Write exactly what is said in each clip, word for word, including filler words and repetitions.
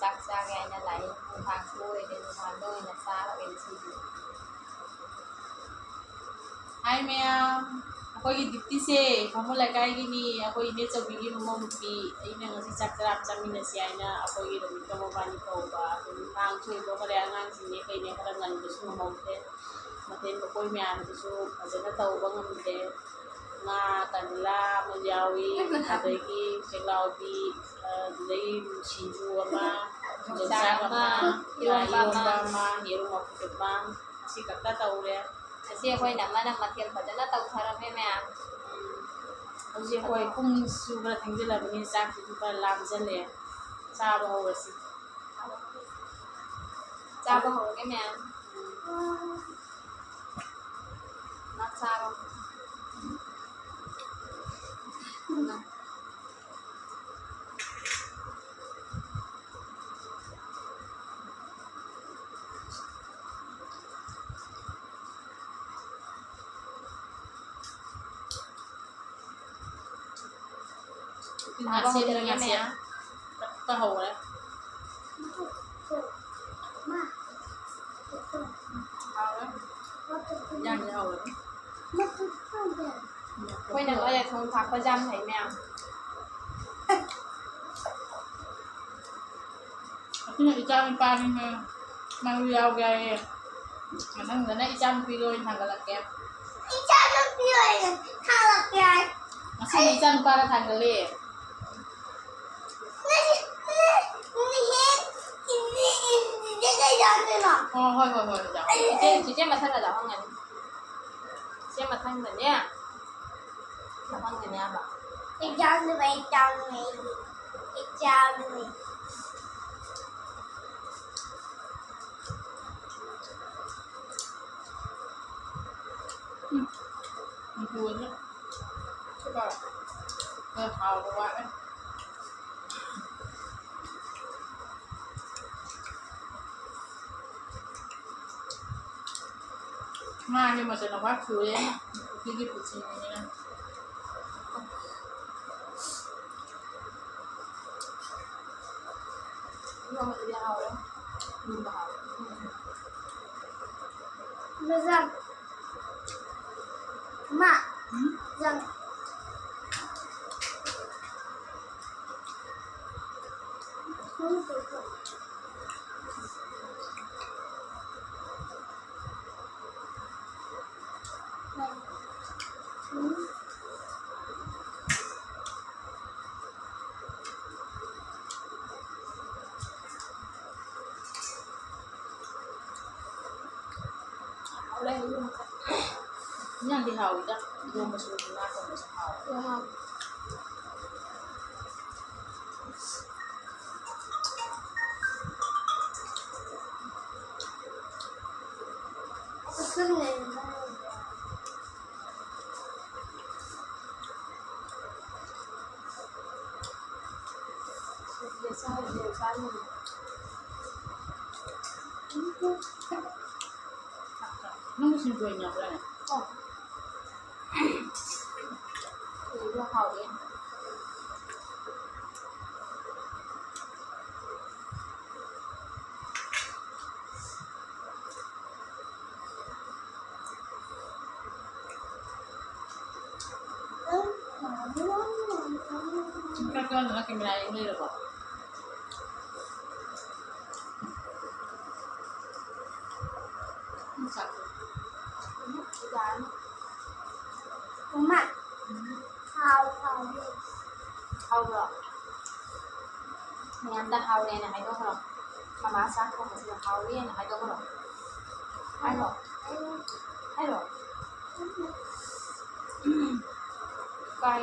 ꯆꯥꯛ ꯆꯥꯒꯦ ꯍꯥꯏꯅ ꯂꯥꯛꯏ꯫ ꯅꯨꯡꯊꯥꯡꯁꯨ ꯑꯣꯏꯔꯦ, ꯅꯨꯡꯊꯥꯡꯗ ꯑꯣꯏꯅ ꯆꯥꯔꯒꯦ ꯉꯁꯤꯗꯤ꯫ ꯍꯥꯏ ꯃꯌꯥꯝ, ꯑꯩꯈꯣꯏꯒꯤ ꯗ꯭ꯌꯨꯇꯤꯁꯦ ꯈꯥꯃꯣ ꯂꯩꯀꯥꯏꯒꯤꯅꯤ꯫ ꯑꯩꯈꯣꯏ ꯏꯅꯦ ꯆꯧꯕꯤꯒꯤ ꯃꯃꯧ ꯅꯨꯄꯤ, ꯑꯩꯅ ꯉꯁꯤ ꯆꯥꯛ ꯆꯔꯥ ꯑꯃ ꯆꯥꯃꯤꯟꯅꯁꯤ ꯍꯥꯏꯅ ꯑꯩꯈꯣꯏꯒꯤ ꯔꯣꯃꯤꯇꯥ ꯃꯕꯥꯅꯤ ꯀꯧꯕ꯫ ꯑꯗꯨ ꯅꯨꯡꯊꯥꯡꯁꯨ ꯑꯣꯏꯗꯣꯛꯈꯔꯦ, ꯑꯉꯥꯡꯁꯤꯡꯅꯦ ꯀꯩꯅꯦ ꯈꯔ ꯉꯟꯕꯁꯨ ꯉꯝꯍꯧꯗꯦ꯫ ꯃꯊꯦꯜ ꯃꯀꯣꯏ ꯃꯌꯥꯝꯗꯨꯁꯨ ꯐꯖꯅ ꯇꯧꯕ ꯉꯝꯗꯦ꯫ ꯉꯥ ꯀꯟꯂꯥ ꯑꯃ ꯌꯥꯎꯏ, ꯑꯗꯒꯤ ꯆꯦꯛꯂꯥꯎꯕꯤ, ꯑꯗꯨꯗꯒꯤ ꯁꯤꯡꯖꯨ ꯑꯃ, ꯌꯣꯡꯆꯥꯛ ꯌꯣꯡꯆꯥꯛ ꯑꯃ, ꯑꯃ, ꯏꯔꯣꯝꯕ ꯏꯔꯣꯝꯕ ꯑꯃ꯫ ꯑꯃ, ꯌꯦꯔꯨꯝ ꯃꯀꯨꯞ ꯑꯃ, ꯑꯁꯤ ꯈꯛꯇ ꯇꯧꯔꯦ꯫ ꯉꯁꯤ ꯑꯩꯈꯣꯏꯅ ꯑꯃꯅ ꯃꯊꯦꯜ ꯐꯖꯅ ꯇꯧꯊꯔꯝꯃꯦ ꯃꯌꯥꯝ꯫ ꯍꯧꯖꯤꯛ ꯑꯩꯈꯣꯏ ꯄꯨꯡꯁꯨ ꯈꯔ ꯊꯦꯡꯖꯤꯜꯂꯕꯅꯤ, ꯆꯥꯛꯁꯤꯁꯨ ꯈꯔ ꯂꯥꯝꯁꯤꯜꯂꯛꯑꯦ꯫ ꯆꯥꯕ ꯍꯧꯔꯁꯤ꯫ ꯆꯥꯕ ꯍꯧꯔꯒꯦ ꯃꯌꯥꯝ꯫ ꯉꯥ ꯆꯥꯔꯣ꯫ ꯎꯇꯤꯟ ꯉꯥ ꯁꯦꯝꯃꯤ ꯉꯥꯁꯦ ꯃꯌꯥꯝ꯫ ꯀꯛꯄ ꯍꯧꯔꯦ꯫ ꯍꯥꯎꯔꯦ꯫ ꯏꯟꯖꯥꯡꯁꯦ ꯍꯥꯎꯔꯦ꯫ ꯑꯩꯈꯣꯏꯅ ꯂꯣꯏꯅ ꯊꯣꯡ ꯊꯥꯛꯄ ꯌꯥꯝ ꯍꯩ ꯃꯌꯥꯝ꯫ ꯑꯁꯤꯅ ꯏꯆꯥ ꯅꯨꯄꯥꯅꯤꯅ ꯃꯔꯨ ꯌꯥꯎꯒꯦ ꯍꯥꯏꯌꯦ꯫ ꯃꯊꯪꯗꯅ ꯏꯆꯥ ꯅꯨꯄꯤꯗꯣ ꯑꯣꯏꯅ ꯊꯥꯡꯒꯠꯂꯛꯀꯦ꯫ ꯏꯆꯥ ꯅꯨꯄꯤ ꯑꯣꯏꯅ ꯊꯥꯡꯒꯠꯂꯛꯀꯦ ꯍꯥꯏ꯫ ꯉꯁꯤꯗꯤ ꯏꯆꯥ ꯅꯨꯄꯥꯅ ꯊꯥꯡꯒꯠꯂꯦ꯫ ꯉꯁꯤ, ꯉꯁꯤ, ꯉꯁꯤ, ꯉꯁꯤ ꯀꯩ ꯆꯥꯗꯣꯏꯅꯣ? ꯑꯣ, ꯍꯣꯏ, ꯍꯣꯏ, ꯍꯣꯏ, ꯆꯥꯎ꯫ ꯆꯤꯆꯦ, ꯆꯤꯆꯦ ꯃꯊꯪꯗ ꯆꯥꯍꯟꯒꯅꯤ꯫ ꯆꯤꯆꯦ ꯃꯊꯪꯗꯅꯦ꯫ ꯆꯥꯍꯟꯒꯅꯤ ꯍꯥꯏꯕ꯫ ꯑꯩ ꯆꯥꯗꯣꯏꯕ, ꯑꯩ ꯆꯥꯗꯣꯏꯕ, ꯑꯩ ꯆꯥꯗꯣꯏꯕ꯫ ꯎꯝ꯫ ꯎꯝ, ꯂꯣꯏꯔꯦ꯫ ꯈꯔ ꯍꯥꯎꯕ ꯋꯥꯠꯂꯦ꯫ ꯉꯥꯁꯦ ꯃꯆꯜ ꯑꯋꯥꯠ ꯁꯨꯔꯦ꯫ ꯎꯇꯤꯒꯤ ꯄꯨꯟꯁꯤꯅꯤꯅ꯫ ꯏꯔꯣꯝꯕꯗꯨꯗꯤ ꯍꯥꯎꯔꯦ꯫ ꯏꯔꯣꯝꯕ ꯍꯥꯎꯔꯦ꯫ ꯃꯖꯥ꯫ ꯃꯥ꯫ ꯎꯝ? ꯖꯥ꯫ ꯍꯥꯎꯔꯦ, ꯏꯔꯣꯝꯕ꯫ ꯏꯟꯖꯥꯡꯗꯤ ꯍꯥꯎꯋꯤꯗ꯫ ꯏꯔꯣꯝꯕꯁꯨ, ꯉꯥ ꯊꯣꯡꯕꯁꯨ ꯍꯥꯎꯋꯦ꯫ ꯌꯥꯝ ꯍꯥꯎꯋꯦ꯫ ꯅꯪ ꯁꯤꯡꯖꯨ ꯑꯣꯏꯅ ꯌꯥꯎꯕ꯭ꯔꯥꯅꯦ? ꯑꯣ꯫ ꯁꯤꯡꯖꯨ ꯍꯥꯎꯋꯦ꯫ ꯀꯔꯝ ꯀꯔꯝꯕꯅ ꯀꯦꯃꯦꯔꯥ ꯌꯦꯡ ꯂꯩꯔꯕꯣ? ꯎꯝ, ꯆꯥꯛ꯫ ꯎꯝ, ꯌꯥꯔꯅꯤ꯫ ꯏꯃꯥ꯫ ꯎꯝ꯫ ꯍꯥꯎ, ꯍꯥꯎ꯫ ꯍꯥꯎꯕ꯭ꯔꯣ? ꯃꯌꯥꯝꯗ ꯍꯥꯎꯔꯦꯅ ꯍꯥꯏꯗꯣꯛꯈ꯭ꯔꯣ꯫ ꯃꯃꯥ ꯆꯥꯛ ꯊꯣꯡꯕꯁꯤꯗ ꯍꯥꯎꯔꯦꯅ ꯍꯥꯏꯗꯣꯛꯈ꯭ꯔꯣ꯫ ꯍꯥꯏꯔꯣ꯫ ꯍꯥꯏꯔꯣ꯫ ꯀꯥꯏ?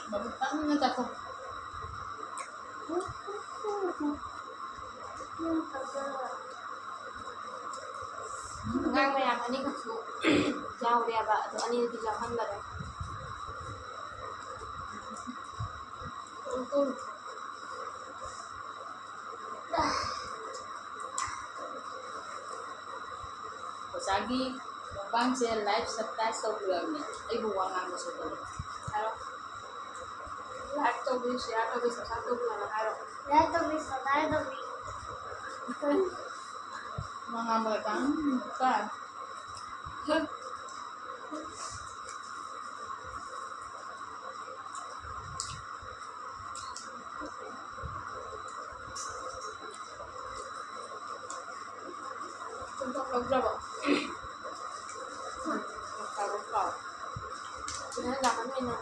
ꯃꯕꯨꯛ ꯀꯪꯅ ꯆꯥꯊꯣꯛ꯫ ꯑꯉꯥꯡ ꯃꯌꯥꯝ ꯑꯅꯤꯈꯛꯁꯨ ꯌꯥꯎꯔꯦꯕ, ꯑꯗꯣ ꯑꯅꯤꯗꯨꯗꯤ ꯌꯥꯎꯍꯟꯗꯔꯦ꯫ ꯑꯣꯖꯥꯒꯤ ꯃꯨꯛꯕꯥꯡꯁꯦ like, subscribe ꯇꯧꯕꯤꯔꯕꯅꯦ꯫ ꯑꯩꯕꯨ ꯋꯥ ꯉꯥꯡꯕ ꯁꯣꯏꯗꯅ ꯍꯥꯏꯔꯣ꯫ Like ꯇꯧꯕꯤꯌꯨ, share ꯇꯧꯕꯤꯌꯨ, subscribe ꯇꯧꯕꯤꯌꯨꯅ ꯍꯥꯏꯔꯣ꯫ ꯇꯧꯕꯤ, ꯁꯨꯃꯥꯏꯅ ꯇꯧꯕꯤ꯫ ꯋꯥ ꯉꯥꯡꯕꯒ ꯇꯥꯡ ꯇꯥ꯫ ꯆꯨꯝꯊꯣꯛ ꯂꯧꯗ꯭ꯔꯕꯣ? ꯎꯝ, ꯀꯥꯎꯕ ꯀꯥꯎ꯫ ꯁꯤꯗ ꯂꯥꯛꯀꯅꯤ ꯀꯩꯅꯣ꯫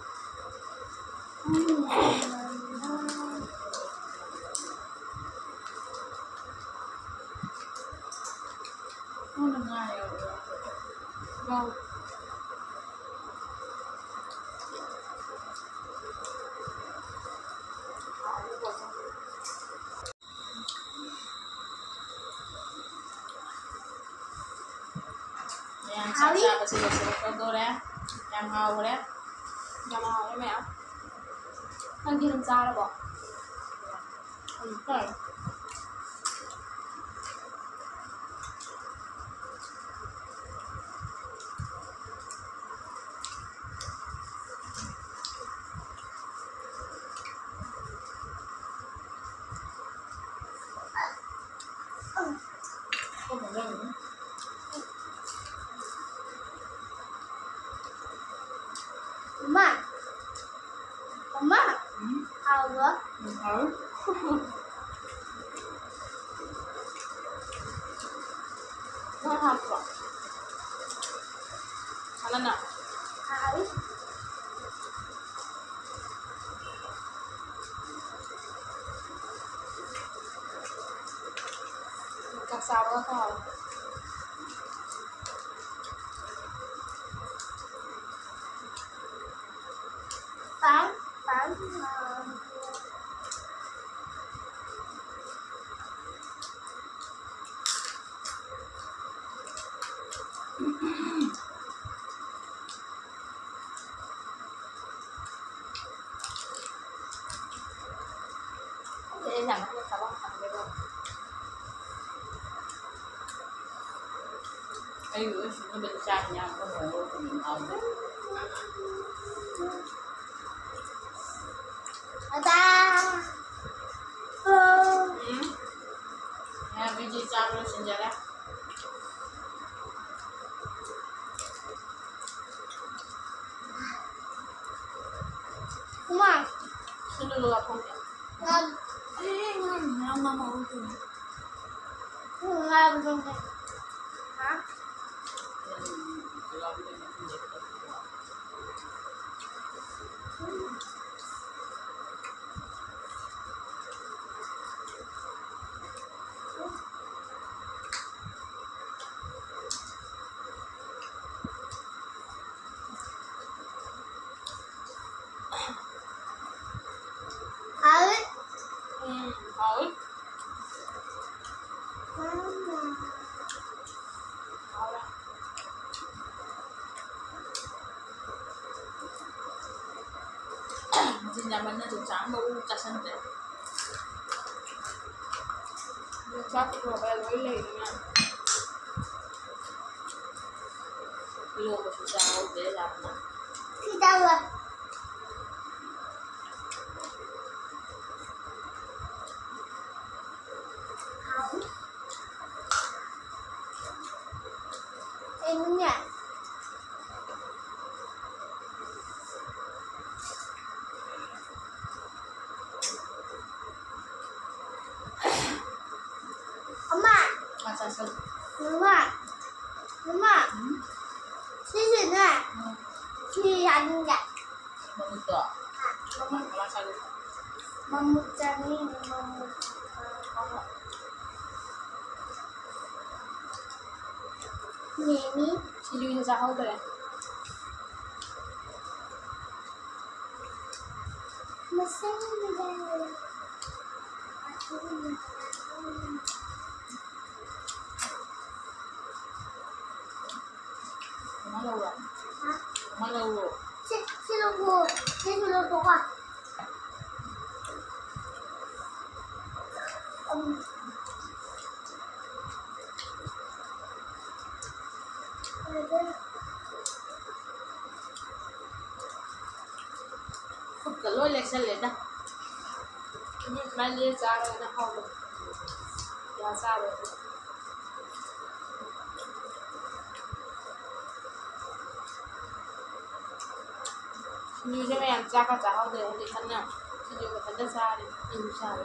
ꯅꯪꯅ ꯉꯥ ꯌꯥꯎꯕ꯭ꯔꯣ? ꯌꯥꯎ꯫ ꯃꯌꯥꯝ ꯆꯥꯛ ꯍꯥꯎꯏ꯫ ꯆꯥꯕꯁꯦ ꯂꯣꯏꯁꯤꯜꯂꯛꯇꯧꯔꯦ꯫ ꯌꯥꯝ ꯍꯥꯎꯈ꯭ꯔꯦ꯫ ꯌꯥꯝ ꯍꯥꯎꯔꯦ ꯃꯌꯥꯝ꯫ ꯅꯪꯗꯤ ꯑꯗꯨꯝ ꯆꯥꯔꯕꯣ? ꯎꯝ, ꯆꯥꯔꯦ꯫ ꯑꯃ, ꯑꯃ, ꯎꯝ꯫ ꯍꯥꯎꯕ꯭ꯔꯣ? ꯎꯝ, ꯍꯥꯎꯋꯤ꯫ ꯅꯪ ꯍꯥꯞꯄ꯭ꯔꯣ? ꯍꯥꯟꯅꯅ? ꯍꯥꯎꯋꯤ꯫ ꯆꯥꯛ ꯆꯥꯕꯒ ꯀꯥꯎꯔꯦ꯫ ꯄꯥꯎ, ꯄꯥꯎ꯫ ꯑꯩ ꯌꯥꯝ ꯀꯟꯅ ꯆꯥꯕ ꯐꯪꯗꯦꯕ꯫ ꯑꯩꯒꯤ ꯑꯣꯏꯁꯨꯅꯕꯗꯤ ꯆꯥꯛ ꯌꯥꯝ ꯀꯟꯅ ꯂꯧꯕꯅꯤ ꯉꯥꯎꯗꯦ꯫ ꯑꯗꯥ꯫ ꯃꯌꯥꯝ ꯉꯥꯡꯕ ꯍꯧꯔꯛꯇꯣꯏꯅꯦ꯫ ꯉꯥꯡꯕꯗꯣ ꯍꯥ? ꯍꯥꯎꯋꯤ꯫ ꯎꯝ, ꯍꯥꯎꯋꯤ꯫ ꯍꯥꯎꯔꯦ꯫ ꯃꯆꯤꯟ ꯌꯥꯝꯃꯟꯅ ꯌꯣꯡꯆꯥꯛ ꯑꯃ ꯃꯔꯨ ꯆꯥꯁꯟꯗ꯭ꯔꯦ꯫ ꯌꯣꯡꯆꯥꯛ ꯄꯨꯊꯣꯛꯑꯒ ꯂꯣꯏ ꯂꯩꯔꯦ ꯃꯌꯥꯝ꯫ ꯏꯔꯣꯝꯕꯁꯨ ꯆꯥꯍꯧꯗ꯭ꯔꯦ ꯌꯥꯝꯅ꯫ ꯁꯤ ꯆꯥꯔꯣ꯫ ꯀꯩꯅꯣꯅꯦ꯫ ꯑꯃ꯫ ꯉꯥ ꯆꯥꯁꯜꯂꯨ꯫ ꯃꯃꯥ꯫ ꯃꯃꯥ꯫ ꯎꯝ? ꯁꯤꯁꯤꯅꯦ꯫ ꯎꯝ꯫ ꯁꯤ ꯆꯥꯅꯤꯡꯗꯦ꯫ ꯃꯃꯨꯠꯇꯣ? ꯃꯃꯨꯠ꯫ ꯀꯃꯥꯏ ꯆꯥꯗꯣꯏꯕ? ꯃꯃꯨꯠ ꯆꯥꯅꯤꯡꯉꯤ, ꯃꯃꯨꯠ꯫ ꯃꯦꯃꯤ꯫ ꯁꯤꯡꯖꯨꯁꯨ ꯆꯥꯍꯧꯗ꯭ꯔꯦ꯫ ꯃꯁꯪ ꯃꯁꯪ꯫ ꯀꯃꯥꯏ ꯂꯧꯔꯣ? ꯍꯥ? ꯀꯃꯥꯏ ꯂꯧꯔꯣ? ꯁꯤ, ꯁꯤ ꯂꯧꯊꯣꯛꯑꯣ꯫ ꯁꯤꯁꯨ ꯂꯧꯊꯣꯛꯑꯣ꯫ ꯎꯝ꯫ ꯈꯨꯠꯀ ꯂꯣꯏ ꯂꯦꯛꯁꯜꯂꯦꯗ꯫ ꯃꯤ ꯁꯨꯃꯥꯏꯅ ꯂꯦꯛ ꯆꯥꯔꯒꯅ ꯍꯥꯎꯕꯅꯤ꯫ ꯀꯌꯥ ꯆꯥꯔꯣꯏ꯫ ꯁꯤꯡꯖꯨꯁꯦ ꯃꯌꯥꯝ ꯆꯥꯛꯀ ꯆꯥꯍꯧꯗꯦ꯫ ꯍꯧꯖꯤꯛ ꯀꯟꯅ ꯁꯤꯡꯖꯨ ꯃꯊꯟꯇ ꯆꯥꯔꯤ꯫ ꯑꯩꯁꯨ ꯆꯥꯔꯦ꯫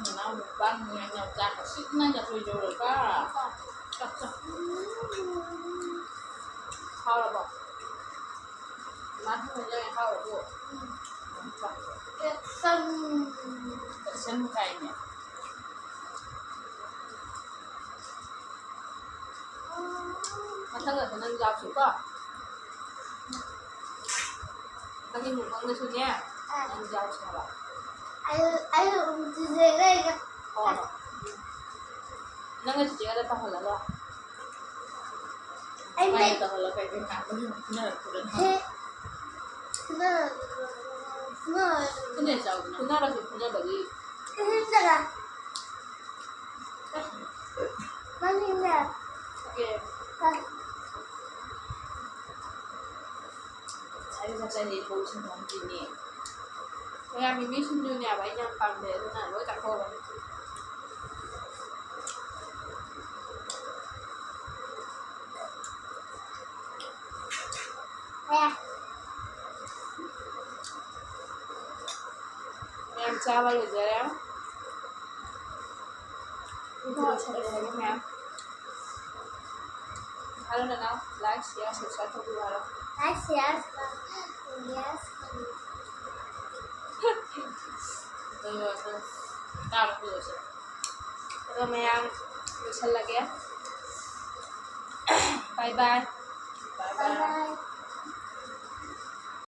ꯅꯅꯥꯎ ꯅꯨꯄꯥ ꯉꯥꯏꯅ ꯆꯥꯛꯀ ꯁꯤꯠꯅ ꯆꯥꯊꯣꯛꯏꯗꯧꯔꯒ꯫ ꯆꯥꯛ ꯆꯥ꯫ ꯍꯥꯎꯔꯕꯣ? ꯃꯥ ꯊꯣꯡꯕ ꯏꯟꯖꯥꯡ ꯌꯥꯝ ꯍꯥꯎꯔꯕꯣ? ꯆꯥꯛ ꯆꯪ꯫ ꯆꯪ ꯀꯥꯏꯅꯦ꯫ ꯃꯊꯪꯗ ꯅꯪ ꯌꯥꯎꯁꯤꯀꯣ꯫ ꯅꯪꯒꯤ ꯃꯨꯛꯕꯥꯡꯗꯁꯨꯅꯦ, ꯑꯥ꯫ ꯅꯪ ꯌꯥꯎꯁꯦ ꯍꯥꯏꯕ꯫ ꯑꯩ, ꯑꯩ ꯆꯤꯆꯦꯒ ꯑꯩꯒ꯫ ꯍꯣꯏ꯫ ꯅꯪꯒ ꯆꯤꯆꯦꯒꯗ ꯇꯧꯍꯜꯂꯒ꯫ ꯑꯩ ꯃꯥꯏ ꯃꯩ- ꯇꯧꯍꯜꯂꯒ ꯀꯩ ꯀꯩ ꯉꯥꯡꯕ ꯐꯨꯅꯔꯛꯄꯗꯅ꯫ ꯍꯦ꯫ ꯐꯨꯅ-, ꯐꯨꯅ-, ꯐꯨꯅꯔꯁꯨ ꯐꯨꯅꯕꯒꯤ꯫ ꯏꯁꯤꯡ ꯆꯠꯂ꯫ ꯃꯃꯤꯡꯅꯦ꯫ ꯑꯣꯀꯦ꯫ ꯍꯣꯏ꯫ ꯉꯁꯥꯏ ꯆꯥꯛ ꯆꯥꯅꯤ ꯀꯣꯜ ꯁꯤꯟꯐꯝꯒꯤꯅꯦ꯫ ꯃꯌꯥꯝꯒꯤ ꯃꯤ ꯁꯤꯟꯗꯣꯏꯅꯦꯕ, ꯑꯩꯅ ꯌꯥꯝ ꯄꯥꯝꯖꯩ, ꯑꯗꯨꯅ ꯂꯣꯏ ꯆꯥꯊꯣꯛꯑꯕꯅꯤ꯫ ꯍꯣꯏ꯫ ꯃꯌꯥꯝ ꯆꯥꯕ ꯂꯣꯏꯖꯔꯦ꯫ ꯂꯣꯏꯁꯜꯂꯦ ꯃꯌꯥꯝ꯫ ꯍꯥꯏꯔꯣ ꯅꯅꯥꯎ, like, share, subscribe ꯇꯧꯕꯤꯌꯨ ꯍꯥꯏꯔꯣ꯫ Like, share, yes꯫ ꯑꯗꯨꯒ ꯑꯗꯨꯝ ꯆꯥꯕ ꯂꯣꯏꯁꯜꯂꯦ꯫ ꯑꯗꯣ ꯃꯌꯥꯝ ꯂꯣꯏꯁꯜꯂꯒꯦ꯫ Bye bye꯫ Bye bye꯫